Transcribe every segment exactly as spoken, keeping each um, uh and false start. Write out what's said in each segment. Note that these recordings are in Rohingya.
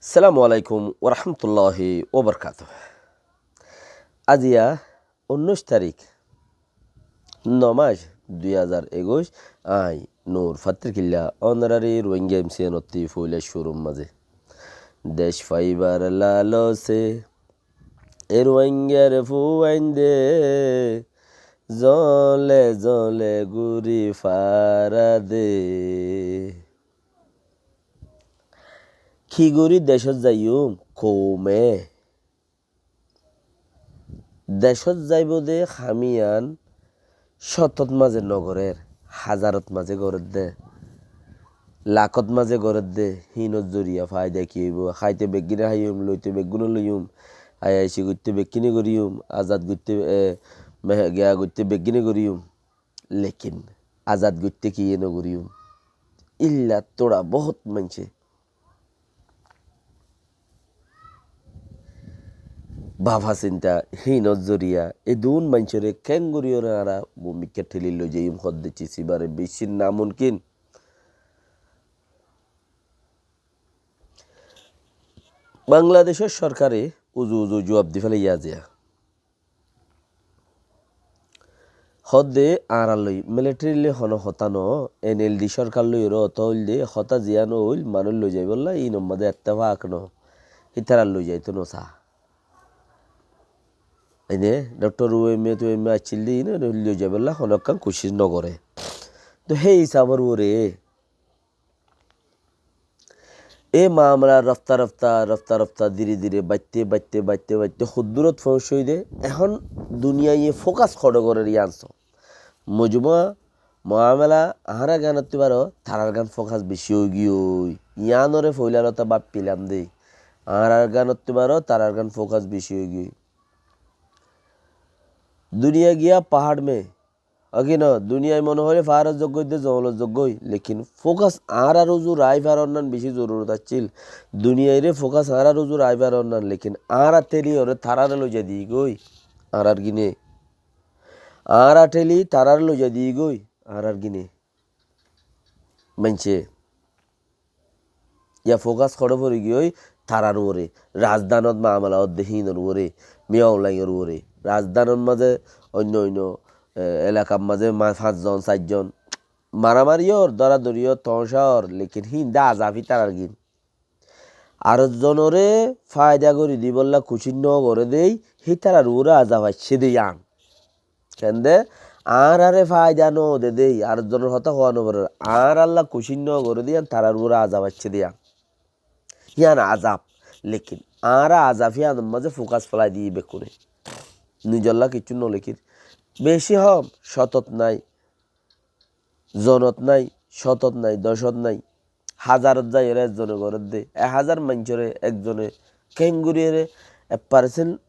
Assalamu alaikum warahmatulláhi wabarakátuhu. Aziya unnúic tarík, no mac, dui házar ekuic, añí Nur Fattirkilla, onorari Ruáingga M C N ottú foila cúrur mazé. Dec faibar lalose e Ruáinggar fuainde zole zole gúri fara de. Ki gorí decót zaiyum? Koume decót zaibo de ham iyan cótot mazé no gorér, házarot mazé gorér de, lakót mazé gorér de, hínor zoriya faida ki óibo? Háite beggúne háiyum, loite beggúne loiyum, ayaici goitté beggúne goríyum, azad goitté, e, meh-, giya goitté beggúne goríyum. Lekin azad goitté kiyé no goríyum? Ílla tóra bohút maincé bafa sinta, hínor zoriya, e dun maincóre keéngorí ore añára bumikká theli loizaiyum hoddé cis ibáre beci namunkin. Bangladecór sorkare uzu uzu juab di félaiye aziya. Hoddé añárar loi, military loi hono hotá no, N L D sorkar loi ore hotá óilde, hotá ziyán óil, manúic loizaibolla, inor mazé ettefak no, hítarar loizaito no sa. Ene Doctor Ueme Tueme accíl de, ine loizaibolla hono ekkán kucíc no goré. Tó hé hísabor uore E mamela rofta rofta, rofta rofta, dire dire baitté, baitté, baitté, baitté, hoddurot foóñsoi de. Ehón duniyaiye focus hoçé gorér yián so. Mojmua, muamela, añárar ganottú baro, tarár gan focus beci ói giyói. Yiánore foila lota báffilam de. Añárar ganottú baro, tarár gan focus beci ói giyói. Duniya giya pahár me, Óki no, duniyai mone hoilé faáror zoggói de, zoñlor zoggói. Lekin focus añárar uzu rai faronnan beci zorurot accíl. Duniyaire focus añárar uzu rai faronnan, lekin añára theli ore tarare loizai di goi. Añárar gine. Añára theli tarare loizai di goi. Añárar gine. Maincé. Yá focus hoçé fori giyói tarár uore, razdanot mamela ódde hínor uore, Miyaung Laing or uore. Razdanot mazé oinno oinno, e, elakar mazé ma-, fañs zon, sair zon maramari ór, dóradóri ór, toóñca ór, lekin hín de azab hítarargín. Ar zonore faida gorí dibolla kucíc no goré dei, hítarar uore azab aiccé de yián. Kende, añárare faida no de dei, ar zonor hotá hoá no forer. Añáralla kucíc no goré de yián, tarár uore azab aiccé de yián. Yián azab. Lekin añára azab yiánor mazé focus félai di bekkúne. Nizolla kiccú no lekír. Beci hom, cótot nai, zonot nai, cótot nai, docót nai. Házarot zaiyóre ekzone gorédde. Ek házar maincóre ekzone keéngoríyore ek percent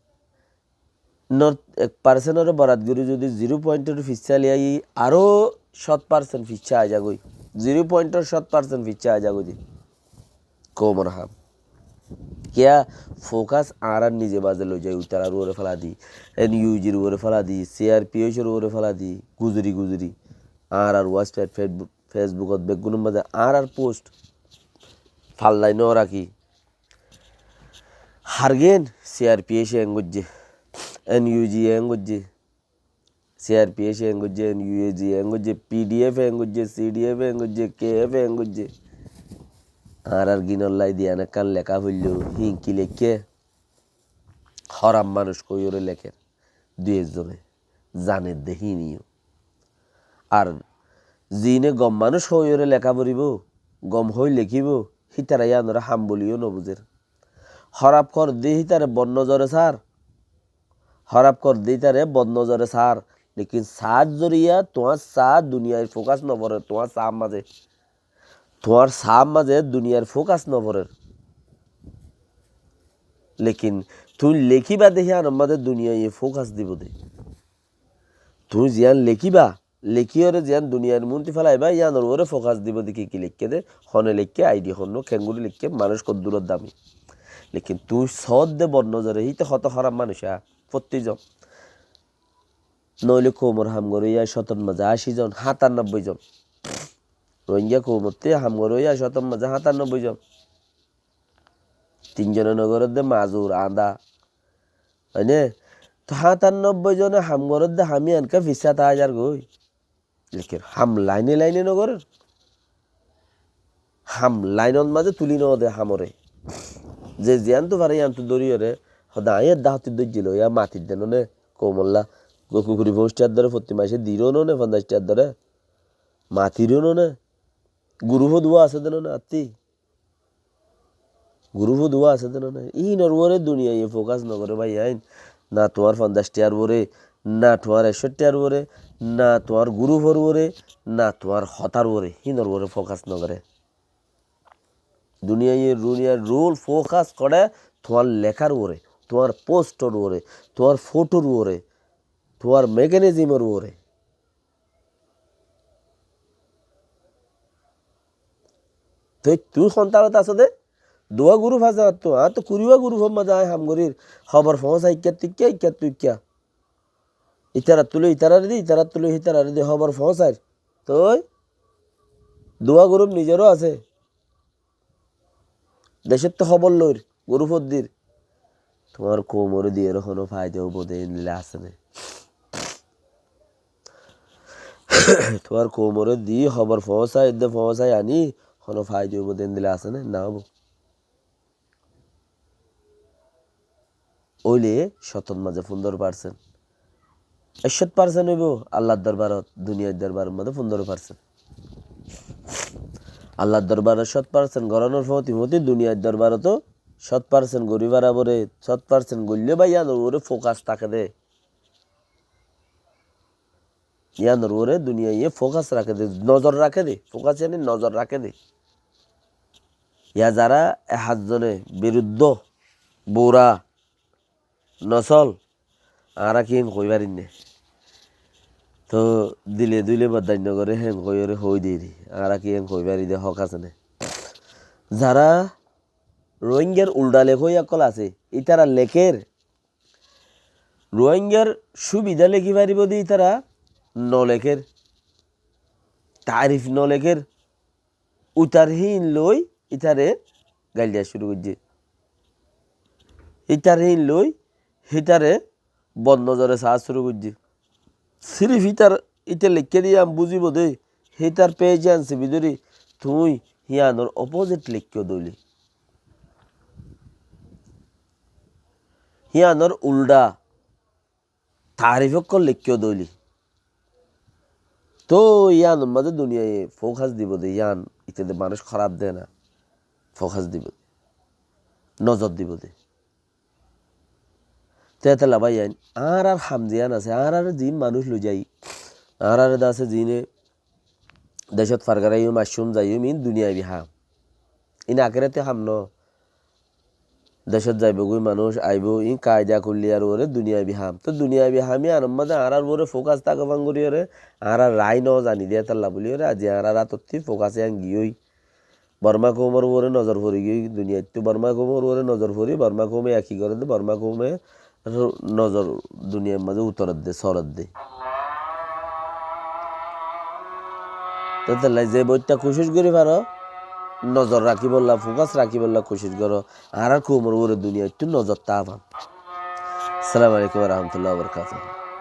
nor, ek percent ore borat gorí zodi zero point or fissá liyai aró cót percent fissá aizagói. Zero point or cót percent fissá aizagói de. Koumor ham. Kiyá focus añárar nize baze loizai, utarar uore féladi, N U G r uore féladi, C R P H or uore féladi, guzori guzori. Añárar WhatsApp, Facebook, Facebook ot beggúnor maze añárar post fallai no rakí. Hargén C R P H e en goijjé, N U G e en goijjé, C R P H e en goijjé, N U A G e en goijjé, P D F e en goijjé, C D F e en goijjé, K F e en goijjé. Añárar gínollá diyan ekkán leká foilló, hín ki leikké? Hóraf manúic hoiyóre lekér dui ekzone, zaner de hín iyó. Ar ziíne gom manúic hoiyóre leká foribóu, gom hoi lekíbou, hítara yíanoré ham buli yó nobuzer. Hóraf hoór de hítare bor nozore saár, hóraf hoór de hítare bor nozore saár, lekin saár zoriya tuáñr saá duniyair fókas noforer, tuáñr saár mazé, tuáñr saár mazé duniyair fókas noforer. Lekin tuñí lekíba de híanor mazé duniyaiye fókas dibou de. Tuñí ziyán lekíba, lekíyore ziyán duniyair muúntu félaiba, yíanor uore fókas dibou de ki ki leikké de, hone leikké, aidi honnúa, keéngorí leikké, manúic hoddúror dami. Lekin tuñí soódde bor nozore, híte hotó hóraf manúic a, fottí zon. Noóile koumor ham goróiya cótor mazé aci zon, háñtanobbói zon. Rohingya koumottú ham goróiya cótor mazé háñtanobbói zon. Tin zone no gorér de mazur, añdá. Óine? To háñtanobboi zone ham gorér de ham iyan ke fissá tái zargói. Lekir, ham laine laine no gorér. Ham lainor mazé tuli no de hamore. Ze ziyántu fare yántu dóriyore, hoda añí edde hátit dóijjilo, ya matir de none, koumolla, go kukuri foñs tiar dóre, fotti mace diro none, fonzaic tiar dóre, matiro none, gurufot uwa asé de none, atti. Gurufot uwa asé de none. Hínor uore duniyaiye fokas no gore báiyain. Na tuáñr fonzaic tiar uore, na tuáñr ekcó tiar uore, na tuáñr gurufor uore, na tuáñr hotár uore. Hínor uore fokas no gore. Duniyaiye, duniyar rul fokas gore tuáñr lekár uore, tuáñr postor uore, tuáñr fotor uore, tuáñr mekanizimor uore. Tui, tui hon tarot asó de? Duwa guruf asé añáttu, añáttu kuriwa gurufor mazé añí ham gorír. Hóbor foóñsai ikká tui ikká, ikká tui ikká. Itarar tuli itarare di, itarar tuli hitarare di, hóbor foóñsair. Tui duwa guruf nizoró asé. Decóttu hóbor loir, gurufot dir. Tuáñr koumoré diyóre honó faida óibo de endilla asé né? Tuáñr koumoré di hóbor foóñsai, edde foóñsai aní, honó faida óibo de endilla asé né? No óibo. Óile cótor mazé fundoro parsent. Ekcót parsent óibo Allar dorbarot, duniyair dorbaror mazé fundoro parsent. Allar dorbarot cót parsent gorónor fóti fóti duniyair dorbaroto cót parsent gorí fara foré, cót parsent goillé bái yíanor uore fokas táke dé. Yíanor uore duniyaiye fokas raké dé, nozor raké dé, fokas yáni nozor raké dé. Yá zará e háñtzone biruddó, bura, nosol, añára ki en hoi farir né? Toh dile duile bordac nogoré, hén hoiyóre hoi deri. Añára ki en hoi fari dé hók asé né? Zará Rohingyar uldha lekóiya ókkol asé, ítara lekér. Rohingyar subidá lekí faribóu dé ítara nolekér. Taarif nolekér. Ítar híin loi ítare gail diya cúru goijjé. Ítar híin loi hítare bonnozore saá cúru goijjé. Sirif ítar, íte leikké de yían buzibóu dé, hítar page yían sibi dóri, tuñí híanor opposite leikkó dóile. Híanor uldha taarif ókkol leikkó dóile. Toh yíanor mazé duniyaiye fokas dibou dé, yían íte de manúic hóraf dé na, fokas dibou dé, nozor dibou dé. Te étella báiyain, añárar ham ziyán asé, añárare ziín manúic loi zai, añárare de asé ziíne decót fargaraiyum, aiccúm, zaiyum, iín duniyaibi ham. Iín akérator ham no. Decót zaibou goi manúic, aibóu, iín kaida kulliyar uore duniyaibi ham. Toh duniyaibi ham yíanor mazé añárar uore fokas táke fán goríyore, añára rai no zani dé étella buliyore, aijja añárar átottí fokas yían giyói. Borma koumor uore nozor fori giyói duniyaittú, Borma koumor uore nozor fori, Borma koume yá ki gorédde, Borma koume nozor duniyair mazé utoredde, soredde. Tetella ze boitta kucíc gorí faro, nozor rakíbolla, fokas rakíbolla kucíc goró. Añárar koumor uore duniyaittú nozor táa fán. Assalamu alaikum wa rahmatullahi wa barakatuhu.